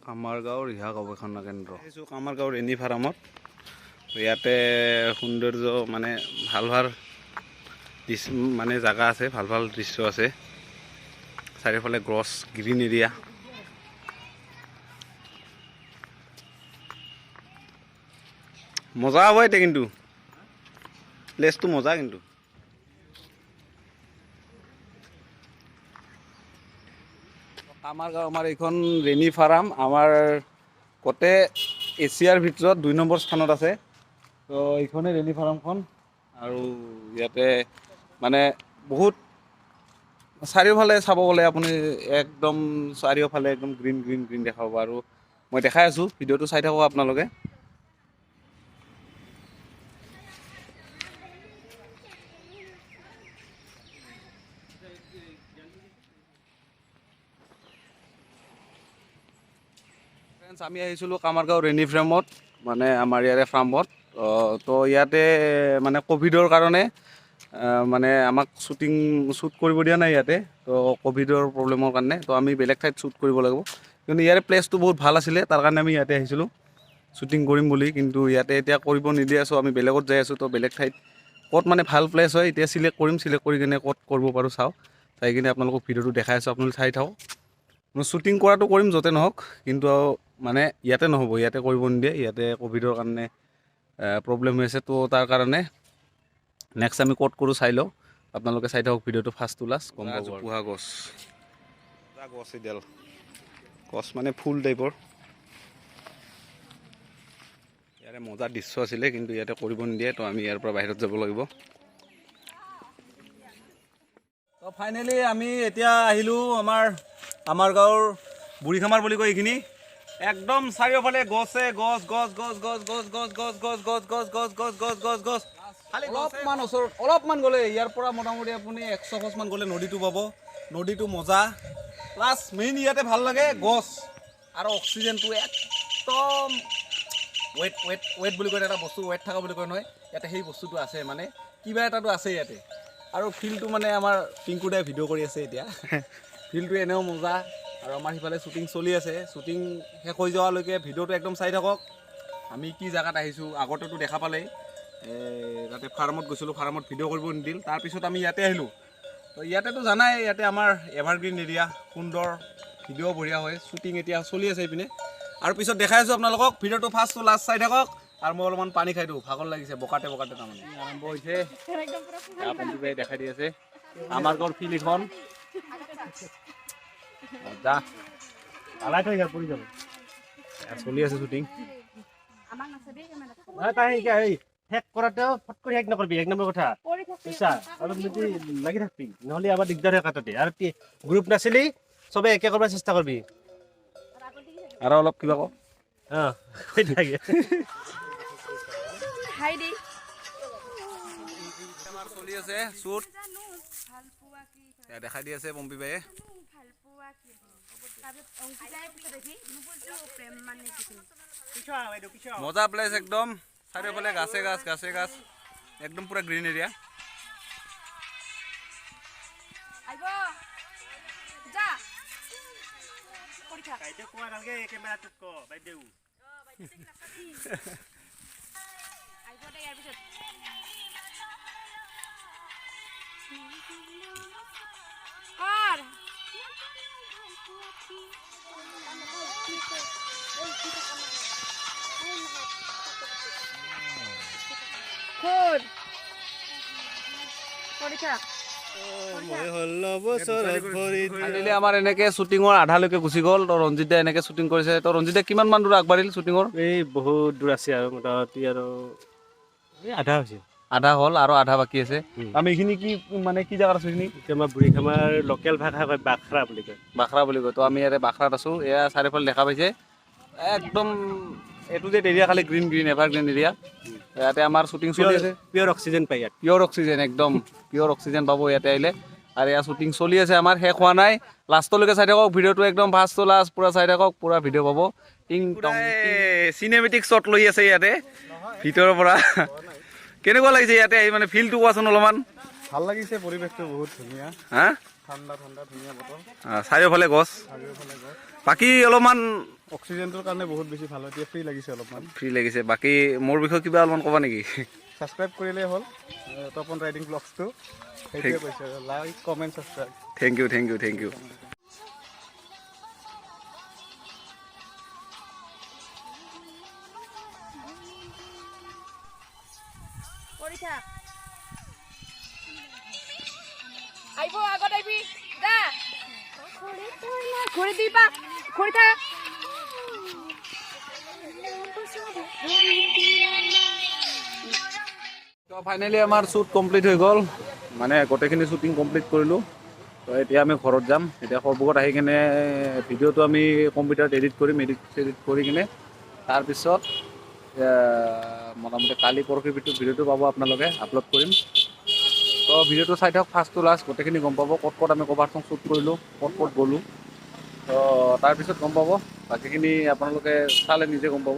কামাৰগাঁও ৰিহা গৱেষণা কেন্দ্ৰ। আহিছোঁ কামাৰগাঁও ৰেণী ফাৰ্মত। ইয়াতে সৌন্দৰ্য মানে ভাল ভাল মানে জাগা আছে, ভাল ভাল দৃশ্য আছে। চাৰিওফালে গছ, গ্ৰীণ এৰিয়া। মজা হ'ব এতিয়া, কিন্তু প্লেচটো মজা। কিন্তু কামাৰগাঁও আমাৰ এইখন ৰেণী ফাৰ্ম আমাৰ গোটেই এছিয়াৰ ভিতৰত 2 নম্বৰ স্থানত আছে। তো এইখনেই ৰেণী ফাৰ্মখন। আৰু ইয়াতে মানে বহুত চাৰিওফালে চাব গ'লে আপুনি একদম চাৰিওফালে একদম গ্ৰীণ গ্ৰীণ গ্ৰীণ দেখা পাব। আৰু মই দেখাই আছোঁ, ভিডিঅ'টো চাই থাকক আপোনালোকে। ফ্ৰেণ্ডছ, আমি আহিছিলোঁ কামাৰগাঁও ৰেণী ফাৰ্মত, মানে আমাৰ ইয়াৰে ফাৰ্মত। তো ইয়াতে মানে ক'ভিডৰ কাৰণে মানে আমাক শ্বুট কৰিব দিয়া নাই ইয়াতে। তো ক'ভিডৰ প্ৰব্লেমৰ কাৰণে তো আমি বেলেগ ঠাইত শ্বুট কৰিব লাগিব। কিন্তু ইয়াৰে প্লেচটো বহুত ভাল আছিলে, তাৰ কাৰণে আমি ইয়াতে আহিছিলোঁ শ্বুটিং কৰিম বুলি। কিন্তু ইয়াতে এতিয়া কৰিব নিদিয়ে, চ' আমি বেলেগত যাই আছোঁ। তো বেলেগ ঠাইত ক'ত মানে ভাল প্লেচ হয় এতিয়া চিলেক্ট কৰিম, চিলেক্ট কৰি কিনে ক'ত কৰিব পাৰোঁ চাওঁ। চাই কিনে আপোনালোকক ভিডিঅ'টো দেখাই আছোঁ, আপোনালোকে চাই থাকক। মই শ্বুটিং কৰাটো কৰিম য'তে নহওক, কিন্তু মানে ইয়াতে নহ'ব, ইয়াতে কৰিব নিদিয়ে। ইয়াতে ক'ভিডৰ কাৰণে প্ৰব্লেম হৈ আছে। তো তাৰ কাৰণে নেক্সট আমি ক'ত কৰোঁ চাই লওঁ। আপোনালোকে চাই থাকক ভিডিঅ'টো ফাৰ্ষ্ট টু লাষ্ট, গম পাব। জোপোহা গছ, গছ এডাল গছ মানে ফুল টাইপৰ। ইয়াৰে মজা দৃশ্য আছিলে, কিন্তু ইয়াতে কৰিব নিদিয়ে। তো আমি ইয়াৰ পৰা বাহিৰত যাব লাগিব। তো ফাইনেলি আমি এতিয়া আহিলোঁ আমাৰ গাঁৱৰ বুঢ়ীখামাৰ বুলি কয় এইখিনি। একদম চাৰিওফালে গছে গছ, গছ গছ গছ গছ গছ গছ গছ গছ গছ গছ গছ গছ গছ গছ। অলপমান ওচৰত অলপমান গ'লে ইয়াৰ পৰা মোটামুটি আপুনি 100 খোজমান গ'লে নদীটো পাব। নদীটো মজা, প্লাছ মেইন ইয়াতে ভাল লাগে গছ আৰু অক্সিজেনটো একদম ৱেট ৱেট ৱেট বুলি কয়, এটা বস্তু ৱেট থকা বুলি কয় নহয়, ইয়াতে সেই বস্তুটো আছে, মানে কিবা এটাটো আছে ইয়াতে। আৰু ফিল্ডটো মানে আমাৰ পিংকু দাই ভিডিঅ' কৰি আছে এতিয়া। ফিল্ডটো এনেও মজা। আৰু আমাৰ সিফালে শ্বুটিং চলি আছে, শ্বুটিং শেষ হৈ যোৱালৈকে ভিডিঅ'টো একদম চাই থাকক। আমি কি জেগাত আহিছোঁ আগতেতো দেখা পালেই, তাতে ফাৰ্মত গৈছিলোঁ, ফাৰ্মত ভিডিঅ' কৰিব নিদিল। তাৰপিছত আমি ইয়াতে আহিলোঁ। তো ইয়াতেতো জানাই, ইয়াতে আমাৰ এভাৰগ্ৰীণ এৰিয়া, সুন্দৰ ভিডিঅ' বঢ়িয়া হয়। শ্বুটিং এতিয়া চলি আছে এইপিনে। আৰু পিছত দেখাই আছোঁ আপোনালোকক, ভিডিঅ'টো ফাৰ্ষ্ট টু লাষ্ট চাই থাকক। আৰু মই অলপমান পানী খাই দিওঁ, ভাগৰ লাগিছে বকাতে বকাতে তাৰমানে। আৰম্ভ হৈছে, পম্পী দেখাই দি আছে আমাৰ গাঁৱৰ ফিল্ড এখন। চলি আছে শ্বুটিং। শেষ কৰাতেও ফট কৰি শেষ নকৰিবি, এক নম্বৰ কথা বুজিছা। অলপ যদি লাগি থাকবি, নহ'লে আবাৰ দিগদাৰ হয় কাটতে। আৰু গ্ৰুপ নাছিলি চবে একে কৰিব চেষ্টা কৰিবি। আৰু অলপ কিবা ক। অঁ, কৈ থাকে। চলি আছে শ্বুট, দেখাই দি আছে পম্পী বায়ে। মজা প্লেচ একদম, চাৰিওফালে গাছে গাছ, গাছে গাছ, একদম পুৰা গ্ৰীণ এৰিয়া। আমাৰ এনেকে শ্বুটিঙৰ আধালৈকে গুচি গ'ল। তো ৰঞ্জিতে এনেকে শ্বুটিং কৰিছে। তো ৰঞ্জিতে কিমান মান দূৰ আগবাঢ়িল শ্বুটিঙৰ? এই বহুত দূৰ আছে আৰু, মোটামুটি আৰু এই আধা হৈছে। আধা হ'ল আৰু আধা বাকী আছে। আমি এইখিনি কি মানে কি জেগাত আছোঁ এইখিনি? এতিয়া আমাৰ বুঢ়ীখামাৰ লোকেল ভাষা কয় বাখৰা বুলি কয়। বাখৰা বুলি কয়। তো আমি ইয়াতে বাখৰাত আছোঁ। এয়া চাৰিওফালে দেখা পাইছে একদম এইটো যে এৰিয়া খালি গ্ৰীণ গ্ৰীণ এভাৰগ্ৰীণ এৰিয়া। ইয়াতে আমাৰ শ্বুটিং চলি আছে। পিয়ৰ অক্সিজেন পায় ইয়াত। পিয়ৰ অক্সিজেন, একদম পিয়ৰ অক্সিজেন পাব ইয়াতে আহিলে। আৰু এয়া শ্বুটিং চলি আছে আমাৰ, শেষ হোৱা নাই। লাষ্টলৈকে চাই থাকক ভিডিঅ'টো, একদম ফাৰ্ষ্ট টু লাষ্ট পুৰা চাই থাকক, পুৰা ভিডিঅ' পাব। টিং টং চিনেমেটিক শ্বট লৈ আছে ইয়াতে ভিতৰৰ পৰা। কেনেকুৱা লাগিছে ইয়াতে আহি, মানে ফিলটো কোৱাচোন অলপমান? ভাল লাগিছে, পৰিৱেশটো বহুত ধুনীয়া। হা, ঠাণ্ডা ঠাণ্ডা ধুনীয়া বতৰ। চাৰিওফালে গছ। চাৰিওফালে গছ। বাকী অলপমান অক্সিজেনটোৰ কাৰণে বহুত বেছি ভাল হয়। এতিয়া ফ্ৰী লাগিছে অলপমান। ফ্ৰী লাগিছে। বাকী মোৰ বিষয়ে কিবা অলপমান ক'বা নেকি? ছাবস্ক্ৰাইব কৰিলেই হ'ল তপন ৰাইডিং ব্লগছটো, সেইটোৱে কৈছে। Like, comment, subscribe. Thank you, thank you, thank you. কৰি থাক। আহিব আগত, আহিবি যা। ঘূৰি দুই পাক ঘূৰি থাক। তো ফাইনেলি আমাৰ শ্বুট কমপ্লিট হৈ গ'ল, মানে গোটেইখিনি শ্বুটিং কমপ্লিট কৰিলোঁ। তো এতিয়া আমি ঘৰত যাম। এতিয়া সৰভোগত আহি কিনে ভিডিঅ'টো আমি কম্পিউটাৰত এডিট কৰিম। এডিট চেডিট কৰি কিনে তাৰপিছত মোটামুটি কালি পৰহিৰ ভিতৰত ভিডিঅ'টো পাব আপোনালোকে, আপলোড কৰিম। তো ভিডিঅ'টো চাই থাকক ফাৰ্ষ্ট টু লাষ্ট, গোটেইখিনি গম পাব ক'ত ক'ত আমি কভাৰ চং শ্বুট কৰিলোঁ, ক'ত ক'ত গ'লোঁ। তো তাৰপিছত গম পাব, বাকীখিনি আপোনালোকে চালে নিজে গম পাব।